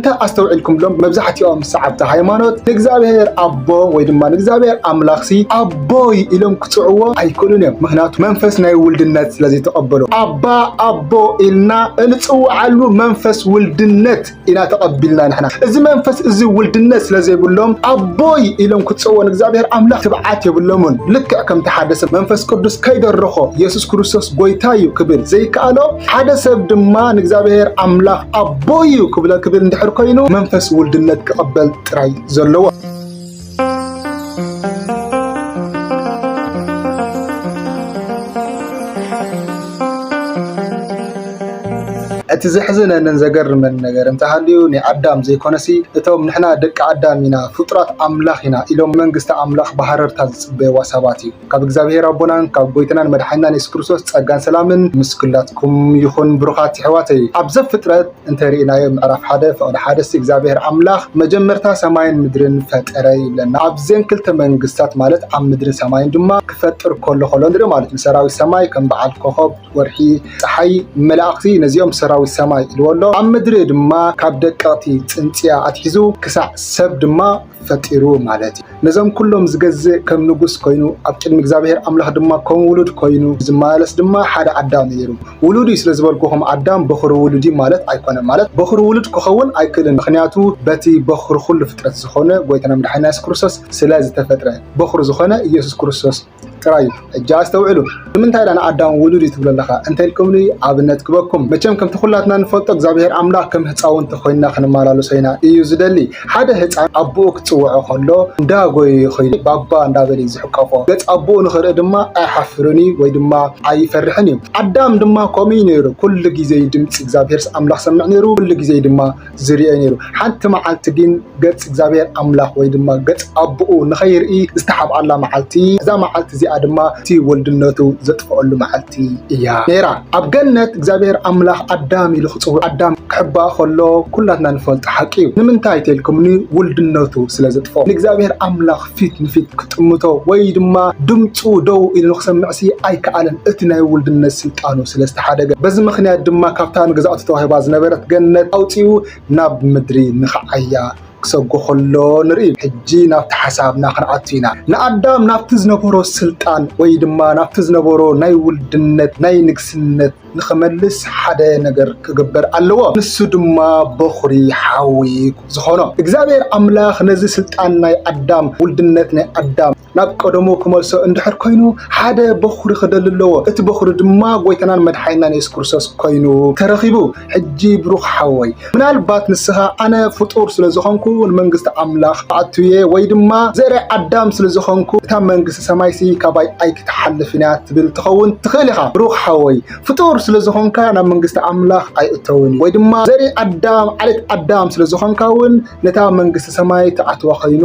እንተ ኣስተውዒልኩምሎም፣ መብዛሕትኦም ሰዓብቲ ሃይማኖት ንእግዚኣብሔር ኣቦ ወይ ድማ ንእግዚኣብሔር ኣምላኽሲ ኣቦይ ኢሎም ክጽውዕዎ ኣይክእሉን እዮም። ምኽንያቱ መንፈስ ናይ ውልድነት ስለ ዘይተቐበሉ። ኣባ ኣቦ ኢልና እንጽውዓሉ መንፈስ ውልድነት ኢና ተቐቢልና ንሕና። እዚ መንፈስ እዚ ውልድነት ስለ ዘይብሎም ኣቦይ ኢሎም ክጽውዕዎ ንእግዚኣብሔር ኣምላኽ ትብዓት የብሎምን። ልክዕ ከምቲ ሓደ ሰብ መንፈስ ቅዱስ ከይደረኾ የሱስ ክርስቶስ ጎይታ እዩ ክብል ዘይከኣሎ፣ ሓደ ሰብ ድማ ንእግዚኣብሔር ኣምላኽ ኣቦይ እዩ ክብለ ክብል እንድሕር ኮይኑ መንፈስ ውልድነት ክቕበል ጥራይ ዘለዎ። እቲ ዘሕዝነንን ዘገርመን ነገር እንተሃልዩ፣ ናይ ኣዳም ዘይኮነሲ፣ እቶም ንሕና ደቂ ኣዳም ኢና፣ ፍጡራት ኣምላኽ ኢና ኢሎም መንግስቲ ኣምላኽ ብሃረርታ ዝጽበይዋ ሰባት እዩ። ካብ እግዚኣብሔር ኣቦናን ካብ ጎይታናን መድሓኒናን የሱስ ክርስቶስ ጸጋን ሰላምን ምስ ኩላትኩም ይኹን። ብሩኻት የሕዋተይ፣ ኣብ ዘፍጥረት እንተሪእናዮ ምዕራፍ ሓደ ፍቕዲ ሓደ ሲ እግዚኣብሔር ኣምላኽ መጀመርታ ሰማይን ምድርን ፈጠረ ይብለና። ኣብዘን ክልተ መንግስታት ማለት ኣብ ምድርን ሰማይን ድማ ክፈጥር ከሎ ከሎ ንርኢ ማለት እዩ። ሰራዊት ሰማይ ከም በዓል ኮኸብ፣ ወርሒ፣ ጸሓይ፣ መላእኽቲ ነዚኦም ሰራዊት ሰማይ ኢልዎ ኣሎ። ኣብ ምድሪ ድማ ካብ ደቀቕቲ ጽንጽያ ኣትሒዙ ክሳዕ ሰብ ድማ ፈጢሩ ማለት እዩ። ነዞም ኩሎም ዝገዝእ ከም ንጉስ ኮይኑ ኣብ ቅድሚ እግዚኣብሔር ኣምላኽ ድማ ከም ውሉድ ኮይኑ ዝመላለስ ድማ ሓደ ኣዳም ነይሩ። ውሉድ እዩ ስለ ዝበልኩኹም ኣዳም በኹሪ ውሉድ እዩ ማለት ኣይኮነን። ማለት በኹሪ ውሉድ ክኸውን ኣይክእልን። ምኽንያቱ በቲ በኹሪ ኩሉ ፍጥረት ዝኾነ ጎይታና መድሓኒና የሱስ ክርስቶስ ስለ ዝተፈጥረ በኹሪ ዝኾነ ኢየሱስ ክርስቶስ ጥራይ እዩ። ሕጂ ኣስተውዕሉ። ንምንታይ ዳ ንኣዳም ውሉድ እዩ ትብሎ ኣለኻ እንተኢልኩምኒ ኣብነት ክበኩም። መቸም ከምቲ ኩላትና ንፈልጦ እግዚኣብሔር ኣምላኽ ከም ህፃውንቲ ኮይንና ክንመላለሶ ኢና እዩ ዝደሊ። ሓደ ህፃን ኣቦኡ ክፅውዖ ከሎ እንዳጎየ ኮይኑ ባባ እንዳበለ እዩ ዝሕቀፎ። ገፅ ኣቦኡ ንኽርኢ ድማ ኣይሓፍርን እዩ ወይ ድማ ኣይፈርሕን እዩ። ኣዳም ድማ ከምኡ እዩ ነይሩ። ኩሉ ግዜ እዩ ድምፂ እግዚኣብሔር ኣምላኽ ሰምዕ ነይሩ። ኩሉ ግዜ እዩ ድማ ዝርኦ ነይሩ። ሓንቲ መዓልቲ ግን ገጽ እግዚኣብሔር ኣምላኽ ወይ ድማ ገጽ ኣቦኡ ንኸይርኢ ዝተሓብኣላ መዓልቲ፣ እዛ መዓልቲ እዚኣ ድማ እቲ ወልድነቱ ዘጥፍኣሉ መዓልቲ እያ ነይራ። ኣብ ገነት እግዚኣብሔር ኣምላኽ ኣዳም ኢሉ ክጽውዕ፣ ኣዳም ክሕባእ ከሎ ኩላትና ንፈልጦ ሓቂ እዩ። ንምንታይ ተልኩምኒ? ውልድነቱ ስለ ዘጥፍኦ። ንእግዚኣብሔር ኣምላኽ ፊት ንፊት ክጥምቶ ወይ ድማ ድምፁ ደው ኢሉ ንክሰምዕሲ ኣይከኣለን። እቲ ናይ ውልድነት ስልጣኑ ስለ ዝተሓደገ። በዚ ምኽንያት ድማ ካብታ ንግዛእቱ ተዋሂባ ዝነበረት ገነት ኣውፂኡ ናብ ምድሪ ንኽዓያ ክሰጉ ከሎ ንርኢ። ሕጂ ናብቲ ሓሳብና ክንኣቱ ኢና። ንኣዳም ናብቲ ዝነበሮ ስልጣን ወይ ድማ ናብቲ ዝነበሮ ናይ ውልድነት፣ ናይ ንግስነት ንኽመልስ ሓደ ነገር ክግበር ኣለዎ። ንሱ ድማ በኹሪ ሓዊ ዝኾኖ። እግዚኣብሔር ኣምላኽ ነዚ ስልጣን ናይ ኣዳም፣ ውልድነት ናይ ኣዳም ናብ ቀደሙ ክመልሶ እንድሕር ኮይኑ፣ ሓደ በኹሪ ክደሊ ኣለዎ። እቲ በኹሪ ድማ ጎይታናን መድሓኒናን የሱስ ክርስቶስ ኮይኑ ተረኺቡ። ሕጂ ብሩኽ ሓወይ፣ ምናልባት ንስኻ ኣነ ፍጡር ስለ ዝኾንኩ ንመንግስቲ ኣምላኽ ክኣቱ እየ ወይ ድማ ዘርኢ ኣዳም ስለ ዝኾንኩ እታ መንግስቲ ሰማይሲ ካባይ ኣይክትሓልፍን እያ ትብል ትኸውን ትኽእል ኢኻ። ብሩኽ ሓወይ፣ ፍጡር ስለ ዝኾንካ ናብ መንግስቲ ኣምላኽ ኣይእተውን እዩ። ወይ ድማ ዘርኢ ኣዳም፣ ዓሌት ኣዳም ስለ ዝኾንካ እውን ነታ መንግስቲ ሰማይ ትኣትዋ ኮይኑ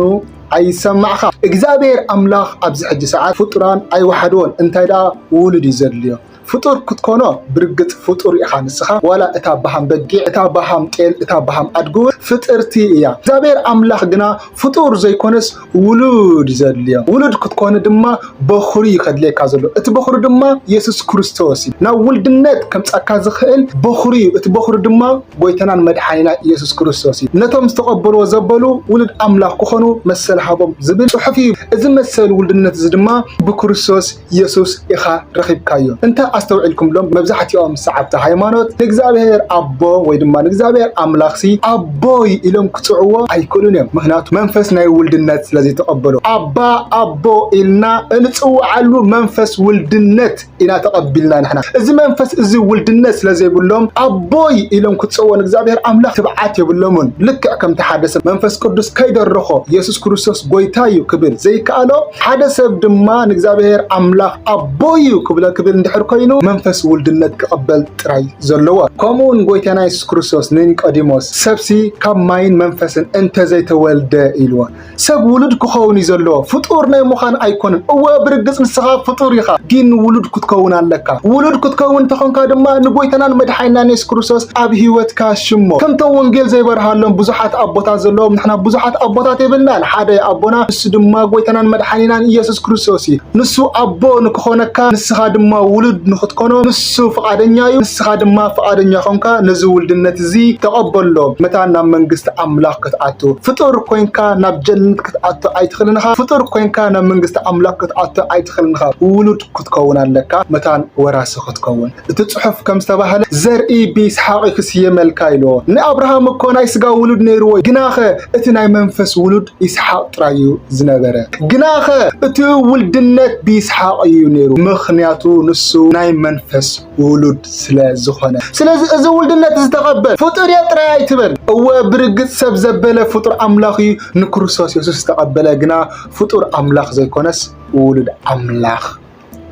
ኣይሰማዕኻ። እግዚኣብሔር ኣምላኽ ኣብዚ ሕጂ ሰዓት ፍጡራን ኣይወሓድዎን። እንታይ ደኣ ውሉድ እዩ ዘድልዮ። ፍጡር ክትኮኖ ብርግጽ ፍጡር ኢኻ ንስኻ። ዋላ እታ በሃም በጊዕ፣ እታ በሃም ጤል፣ እታ በሃም ኣድጊ እውን ፍጥርቲ እያ። እግዚኣብሔር ኣምላኽ ግና ፍጡር ዘይኮነስ ውሉድ እዩ ዘድልዮ። ውሉድ ክትኮን ድማ በኹሪ እዩ ከድልየካ ዘሎ። እቲ በኹሪ ድማ የሱስ ክርስቶስ እዩ። ናብ ውልድነት ከምጻካ ዝኽእል በኹሪ እዩ። እቲ በኹሪ ድማ ጎይታናን መድሓኒና ኢየሱስ ክርስቶስ እዩ። ነቶም ዝተቐበልዎ ዘበሉ ውሉድ ኣምላኽ ክኾኑ መሰል ሃቦም ዝብል ጽሑፍ እዩ። እዚ መሰል ውልድነት እዚ ድማ ብክርስቶስ ኢየሱስ ኢኻ ረኺብካዮ። እንተ ኣስተውዒልኩምሎም መብዛሕትኦም ሰዓብቲ ሃይማኖት ንእግዚኣብሔር ኣቦ ወይ ድማ ንእግዚኣብሔር ኣምላኽሲ ኣቦይ ኢሎም ክጽውዕዎ ኣይክእሉን እዮም። ምኽንያቱ መንፈስ ናይ ውልድነት ስለ ዘይተቐበሉ። ኣባ ኣቦ ኢልና እንጽውዓሉ መንፈስ ውልድነት ኢና ተቐቢልና ንሕና። እዚ መንፈስ እዚ ውልድነት ስለ ዘይብሎም ኣቦይ ኢሎም ክጽውዑ ንእግዚኣብሔር ኣምላኽ ትብዓት የብሎምን። ልክዕ ከምቲ ሓደ ሰብ መንፈስ ቅዱስ ከይደረኾ የሱስ ክርስቶስ ጎይታ እዩ ክብል ዘይከኣሎ፣ ሓደ ሰብ ድማ ንእግዚኣብሔር ኣምላኽ ኣቦይ እዩ ክብለ ክብል እንድሕር ኮይኑ መንፈስ ውልድነት ክቕበል ጥራይ ዘለዎ። ከምኡውን ጎይታና የሱስ ክርስቶስ ንኒቆዲሞስ ሰብሲ ካብ ማይን መንፈስን እንተዘይተወልደ ኢልዎ። ሰብ ውሉድ ክኸውን እዩ ዘለዎ። ፍጡር ናይ ምዃን ኣይኮነን። እወ፣ ብርግጽ ንስኻ ፍጡር ኢኻ፣ ግን ውሉድ ክትከውን ኣለካ። ውሉድ ክትከውን እንተኾንካ ድማ ንጎይታናን መድሓኒናን የሱስ ክርስቶስ ኣብ ህይወትካ ሽሞ። ከምቶም ወንጌል ዘይበርሃሎም ብዙሓት ኣቦታት ዘለዎም፣ ንሕና ብዙሓት ኣቦታት የብልናን። ሓደ ኣቦና፣ ንሱ ድማ ጎይታናን መድሓኒናን ኢየሱስ ክርስቶስ እዩ። ንሱ ኣቦ ንክኾነካ፣ ንስኻ ድማ ውሉድ ክትኮኖ ንሱ ፍቓደኛ እዩ። ንስኻ ድማ ፍቓደኛ ኾንካ ነዚ ውልድነት እዚ ተቐበሎ። መታን ናብ መንግስቲ ኣምላኽ ክትኣቱ፣ ፍጡር ኮይንካ ናብ ጀነት ክትኣቱ ኣይትኽእልን ኢኻ። ፍጡር ኮይንካ ናብ መንግስቲ ኣምላኽ ክትኣቱ ኣይትኽእልን ኢኻ። ውሉድ ክትከውን ኣለካ፣ መታን ወራሲ ክትከውን። እቲ ጽሑፍ ከም ዝተባህለ፣ "ዘርኢ ብይስሓቕ ክስየመልካ" ኢልዎ። ንኣብርሃም እኮ ናይ ስጋ ውሉድ ነይርዎ፣ ግናኸ እቲ ናይ መንፈስ ውሉድ ይስሓቕ ጥራይ እዩ ዝነበረ። ግናኸ እቲ ውልድነት ብይስሓቕ እዩ ነይሩ፣ ምኽንያቱ ንሱ ናይ መንፈስ ውሉድ ስለ ዝኾነ። ስለዚ እዚ ውልድነት ዝተቐበል ፍጡር እየ ጥራይ ኣይትበል። እወ፣ ብርግጽ ሰብ ዘበለ ፍጡር ኣምላኽ እዩ፣ ንክርስቶስ የሱስ ዝተቐበለ ግና ፍጡር ኣምላኽ ዘይኮነስ ውሉድ ኣምላኽ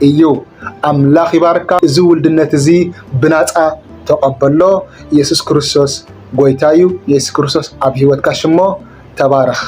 እዩ። ኣምላኽ ይባርካ። እዚ ውልድነት እዚ ብናጻ ተቐበሎ። ኢየሱስ ክርስቶስ ጎይታ እዩ። ኢየሱስ ክርስቶስ ኣብ ህይወትካ ሽሞ። ተባረኽ።